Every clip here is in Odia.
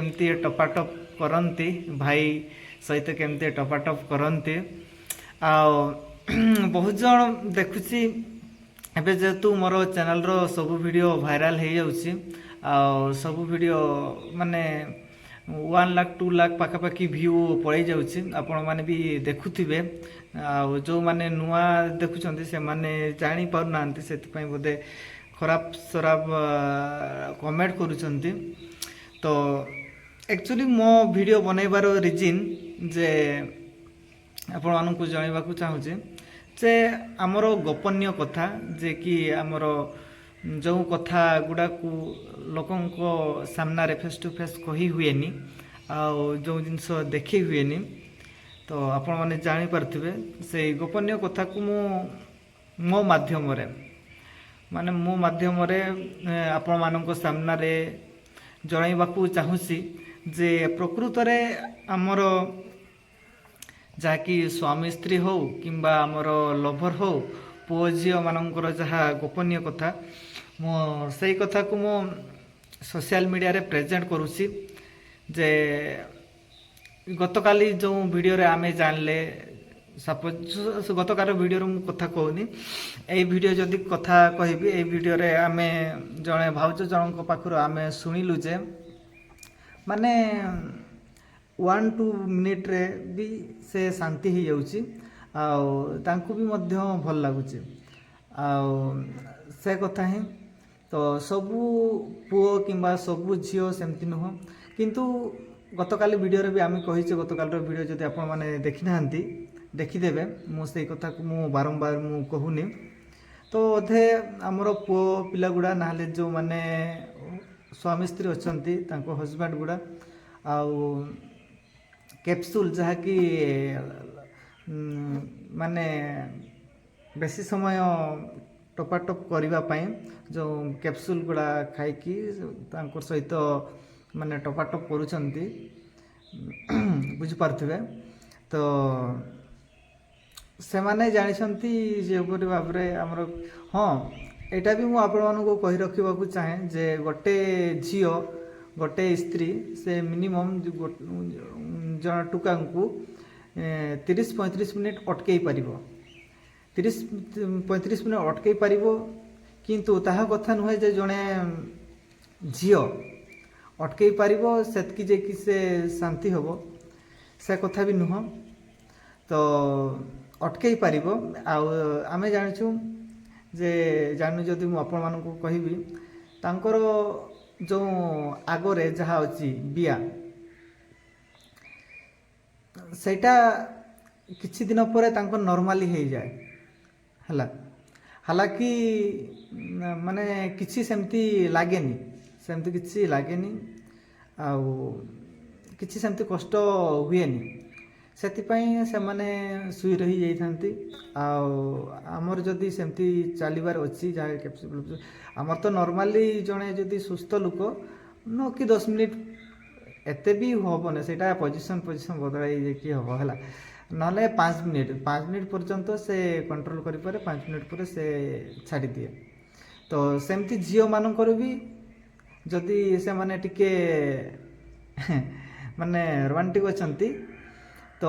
କେମିତି ଟପାଟପ କରନ୍ତି, ଭାଇ ସହିତ କେମିତି ଟପାଟପ କରନ୍ତି। ଆଉ ବହୁତ ଜଣ ଦେଖୁଛି, ଏବେ ଯେହେତୁ ମୋର ଚ୍ୟାନେଲର ସବୁ ଭିଡ଼ିଓ ଭାଇରାଲ ହେଇଯାଉଛି ଆଉ ସବୁ ଭିଡ଼ିଓ ମାନେ 1 ଲାଖ, 2 ଲାଖ ପାଖାପାଖି ଭ୍ୟୁ ପଳେଇ ଯାଉଛି, ଆପଣମାନେ ବି ଦେଖୁଥିବେ। ଆଉ ଯେଉଁମାନେ ନୂଆ ଦେଖୁଛନ୍ତି, ସେମାନେ ଜାଣିପାରୁନାହାନ୍ତି, ସେଥିପାଇଁ ବୋଧେ ଖରାପ ସରାପ କମେଣ୍ଟ କରୁଛନ୍ତି। ତ ଆକ୍ଚୁଆଲି ମୋ ଭିଡ଼ିଓ ବନେଇବାର ରିଜିନ୍ ଯେ ଆପଣମାନଙ୍କୁ ଜଣାଇବାକୁ ଚାହୁଁଛି ଯେ ଆମର ଗୋପନୀୟ କଥା, ଯେ କି ଆମର ଯେଉଁ କଥା ଗୁଡ଼ାକୁ ଲୋକଙ୍କ ସାମ୍ନାରେ ଫେସ୍ ଟୁ ଫେସ୍ କହି ହୁଏନି ଆଉ ଯେଉଁ ଜିନିଷ ଦେଖେଇ ହୁଏନି, ତ ଆପଣମାନେ ଜାଣିପାରୁଥିବେ, ସେଇ ଗୋପନୀୟ କଥାକୁ ମୁଁ ମୋ ମାଧ୍ୟମରେ, ମାନେ ମୋ ମାଧ୍ୟମରେ ଆପଣମାନଙ୍କ ସାମ୍ନାରେ ଜଣାଇବାକୁ ଚାହୁଁଛି ଯେ ପ୍ରକୃତରେ ଆମର ଯାହାକି ସ୍ୱାମୀ ସ୍ତ୍ରୀ ହଉ କିମ୍ବା ଆମର ଲଭର ହଉ, ପୁଅ ଝିଅମାନଙ୍କର ଯାହା ଗୋପନୀୟ କଥା, ମୁଁ ସେଇ କଥାକୁ ମୁଁ ସୋସିଆଲ ମିଡ଼ିଆରେ ପ୍ରେଜେଣ୍ଟ କରୁଛି। ଯେ ଗତକାଲି ଯେଉଁ ଭିଡ଼ିଓରେ ଆମେ ଜାଣିଲେ, ସପୋଜ ଗତକାଲିର ଭିଡ଼ିଓରେ ମୁଁ କଥା କହୁନି, ଏଇ ଭିଡ଼ିଓ ଯଦି କଥା କହିବି, ଏଇ ଭିଡ଼ିଓରେ ଆମେ ଜଣେ ଭାଉଜ ଜଣଙ୍କ ପାଖରୁ ଆମେ ଶୁଣିଲୁ ଯେ ମାନେ 1-2 ମିନିଟ୍ରେ ବି ସେ ଶାନ୍ତି ହେଇଯାଉଛି ଆଉ ତାଙ୍କୁ ବି ମଧ୍ୟ ଭଲ ଲାଗୁଛି। ଆଉ ସେ କଥା ହିଁ ତ ସବୁ ପୁଅ କିମ୍ବା ସବୁ ଝିଅ ସେମିତି ନୁହଁ। କିନ୍ତୁ ଗତକାଲି ଭିଡ଼ିଓରେ ବି ଆମେ କହିଛେ। ଗତକାଲିର ଭିଡ଼ିଓ ଯଦି ଆପଣମାନେ ଦେଖିନାହାନ୍ତି, ଦେଖିଦେବେ। ମୁଁ ସେଇ କଥାକୁ ମୁଁ ବାରମ୍ବାର ମୁଁ କହୁନି। ତ ବୋଧେ ଆମର ପୁଅ ପିଲା ଗୁଡ଼ା, ନହେଲେ ଯେଉଁମାନେ ସ୍ୱାମୀ ସ୍ତ୍ରୀ ଅଛନ୍ତି, ତାଙ୍କ ହଜବେଣ୍ଡ ଗୁଡ଼ା ଆଉ କ୍ୟାପସୁଲ୍ ଯାହାକି ମାନେ ବେଶୀ ସମୟ ଟପାଟପ କରିବା ପାଇଁ ଯେଉଁ କ୍ୟାପସୁଲ୍ ଗୁଡ଼ା ଖାଇକି ତାଙ୍କ ସହିତ ମାନେ ଟପାଟପ କରୁଛନ୍ତି, ବୁଝିପାରୁଥିବେ। ତ ସେମାନେ ଜାଣିଛନ୍ତି ଯେପରି ଭାବରେ ଆମର। ହଁ, ଏଇଟା ବି ମୁଁ ଆପଣମାନଙ୍କୁ କହି ରଖିବାକୁ ଚାହେଁ ଯେ ଗୋଟେ ଝିଅ, ଗୋଟେ ସ୍ତ୍ରୀ, ସେ ମିନିମମ୍ ଜଣେ ଟୁକାଙ୍କୁ 30-35 ମିନିଟ୍ ଅଟକେଇ ପାରିବ, 30-35 ମିନିଟ୍ ଅଟକେଇ ପାରିବ। କିନ୍ତୁ ତାହା କଥା ନୁହେଁ ଯେ ଜଣେ ଝିଅ ଅଟକେଇ ପାରିବ ସେତିକି ଯାଇକି ସେ ଶାନ୍ତି ହେବ, ସେ କଥା ବି ନୁହଁ। ତ ଅଟକେଇ ପାରିବ। ଆଉ ଆମେ ଜାଣିଛୁ ଯେ, ଜାଣୁ ଯଦି ମୁଁ ଆପଣମାନଙ୍କୁ କହିବି, ତାଙ୍କର ଯେଉଁ ଆଗରେ ଯାହା ଅଛି ବିଆ, ସେଇଟା କିଛି ଦିନ ପରେ ତାଙ୍କ ନର୍ମାଲି ହେଇଯାଏ, ହେଲା। ହାଲାକି ମାନେ କିଛି ସେମିତି ଲାଗେନି, ସେମିତି କିଛି ଲାଗେନି ଆଉ କିଛି ସେମିତି କଷ୍ଟ ହୁଏନି। ସେଥିପାଇଁ ସେମାନେ ଶୋଇ ରହି ଯାଇଥାନ୍ତି। ଆଉ ଆମର ଯଦି ସେମିତି ଚାଲିବାର ଅଛି, ଯାହା କ୍ୟାପସୁଲ୍, ଆମର ତ ନର୍ମାଲି ଜଣେ ଯଦି ସୁସ୍ଥ ଲୋକ 9 କି 10 ମିନିଟ୍, ଏତେ ବି ହେବନି, ସେଇଟା ପୋଜିସନ୍ ପୋଜିସନ୍ ବଦଳାଇ ଯାଇକି ହେବ, ହେଲା। ନହେଲେ 5 ମିନିଟ୍, 5 ମିନିଟ୍ ପର୍ଯ୍ୟନ୍ତ ସେ କଣ୍ଟ୍ରୋଲ କରିପାରେ। 5 ମିନିଟ୍ ପରେ ସେ ଛାଡ଼ିଦିଏ। ତ ସେମିତି ଝିଅମାନଙ୍କର ବି ଯଦି ସେମାନେ ଟିକେ ମାନେ ରୋମାଣ୍ଟିକ୍ ଅଛନ୍ତି, ତ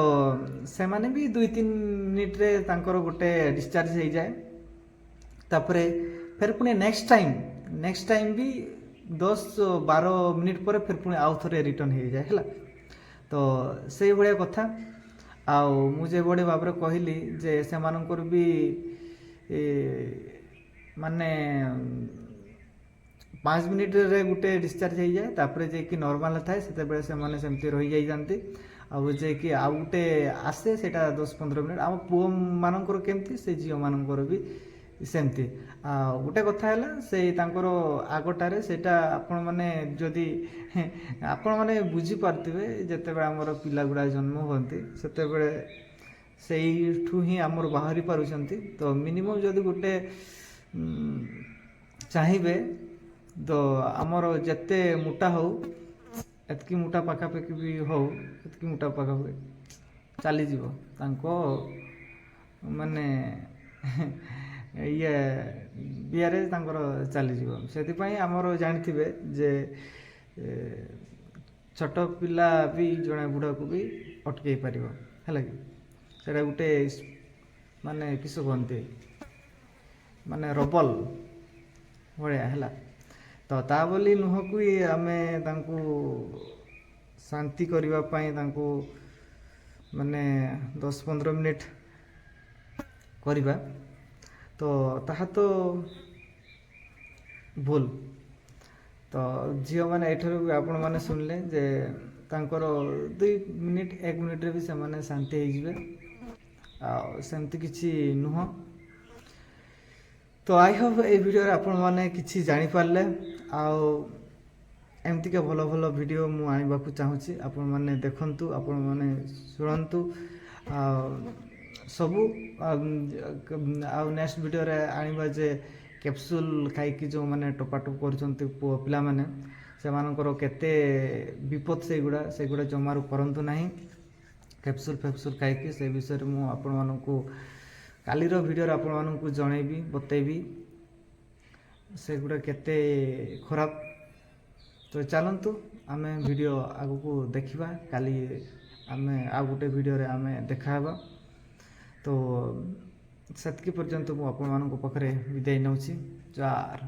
ସେମାନେ ବି 2-3 ମିନିଟ୍ରେ ତାଙ୍କର ଗୋଟେ ଡିସଚାର୍ଜ ହେଇଯାଏ। ତାପରେ ଫେର ପୁଣି ନେକ୍ସଟ ଟାଇମ୍ ବି 10-12 ମିନିଟ୍ ପରେ ଫେର ପୁଣି ଆଉ ଥରେ ରିଟର୍ନ ହେଇଯାଏ, ହେଲା। ତ ସେଇଭଳିଆ କଥା। ଆଉ ମୁଁ ଯେଭଳି ଭାବରେ କହିଲି ଯେ ସେମାନଙ୍କର ବି ମାନେ 5 ମିନିଟ୍ରେ ଗୋଟେ ଡିସଚାର୍ଜ ହେଇଯାଏ, ତାପରେ ଯାଇକି ନର୍ମାଲ ଥାଏ, ସେତେବେଳେ ସେମାନେ ସେମିତି ରହିଯାଇଥାନ୍ତି। ଆଉ ଯାଇକି ଆଉ ଗୋଟେ ଆସେ, ସେଇଟା 10-15 ମିନିଟ୍। ଆମ ପୁଅମାନଙ୍କର କେମିତି, ସେ ଝିଅମାନଙ୍କର ବି ସେମିତି। ଆଉ ଗୋଟେ କଥା ହେଲା, ସେଇ ତାଙ୍କର ଆଗଟାରେ ସେଇଟା ଆପଣମାନେ ଯଦି ଆପଣମାନେ ବୁଝିପାରୁଥିବେ, ଯେତେବେଳେ ଆମର ପିଲା ଗୁଡ଼ା ଜନ୍ମ ହୁଅନ୍ତି, ସେତେବେଳେ ସେଇଠୁ ହିଁ ଆମର ବାହାରି ପାରୁଛନ୍ତି। ତ ମିନିମମ୍ ଯଦି ଗୋଟେ ଚାହିଁବେ, ତ ଆମର ଯେତେ ମୋଟା ହଉ, ଏତିକି ମୋଟା ପାଖାପାଖି ବି ହଉ, ଏତିକି ମୋଟା ପାଖାପାଖି ଚାଲିଯିବ ତାଙ୍କ ମାନେ ଇଏ ବିଆରେ ତାଙ୍କର ଚାଲିଯିବ। ସେଥିପାଇଁ ଆମର ଜାଣିଥିବେ ଯେ ଛୋଟ ପିଲା ବି ଜଣେ ବୁଢ଼ାକୁ ବି ଅଟକେଇ ପାରିବ, ହେଲା କି? ସେଇଟା ଗୋଟେ ମାନେ କିସ କୁହନ୍ତି, ମାନେ ରବଲ ଭଳିଆ ହେଲା। ତ ତା ବୋଲି ନୁହଁ କି ଆମେ ତାଙ୍କୁ ଶାନ୍ତି କରିବା ପାଇଁ ତାଙ୍କୁ ମାନେ 10-15 ମିନିଟ୍ କରିବା, ତ ତାହା ତ ଭୁଲ। ତ ଝିଅମାନେ ଏଠାରୁ ବି ଆପଣମାନେ ଶୁଣିଲେ ଯେ ତାଙ୍କର 2 ମିନିଟ୍, 1 ମିନିଟ୍ରେ ବି ସେମାନେ ଶାନ୍ତି ହେଇଯିବେ, ଆଉ ସେମିତି କିଛି ନୁହଁ। ତ I Hope ଏଇ ଭିଡ଼ିଓରେ ଆପଣମାନେ କିଛି ଜାଣିପାରିଲେ। ଆଉ ଏମିତିକା ଭଲ ଭଲ ଭିଡ଼ିଓ ମୁଁ ଆଣିବାକୁ ଚାହୁଁଛି। ଆପଣମାନେ ଦେଖନ୍ତୁ, ଆପଣମାନେ ଶୁଣନ୍ତୁ ଆଉ ସବୁ। ଆଉ ନେକ୍ସଟ ଭିଡ଼ିଓରେ ଆଣିବା ଯେ କ୍ୟାପସୁଲ୍ ଖାଇକି ଯେଉଁମାନେ ଟପାଟପ କରୁଛନ୍ତି ପୁଅ ପିଲାମାନେ, ସେମାନଙ୍କର କେତେ ବିପଦ। ସେଗୁଡ଼ା ଜମାରୁ କରନ୍ତୁ ନାହିଁ କ୍ୟାପସୁଲ୍ ଫ୍ୟାପସୁଲ୍ ଖାଇକି। ସେ ବିଷୟରେ ମୁଁ ଆପଣମାନଙ୍କୁ କାଲିର ଭିଡ଼ିଓରେ ଆପଣମାନଙ୍କୁ ଜଣେଇବି, ବତେଇବି ସେଗୁଡ଼ା କେତେ ଖରାପ। ତ ଚାଲନ୍ତୁ, ଆମେ ଭିଡ଼ିଓ ଆଗକୁ ଦେଖିବା। କାଲି ଆମେ ଆଉ ଗୋଟେ ଭିଡ଼ିଓରେ ଆମେ ଦେଖାହେବା। ତ ସେତିକି ପର୍ଯ୍ୟନ୍ତ ମୁଁ ଆପଣମାନଙ୍କ ପାଖରେ ବିଦାୟ ନେଉଛି। ଜୁହାର।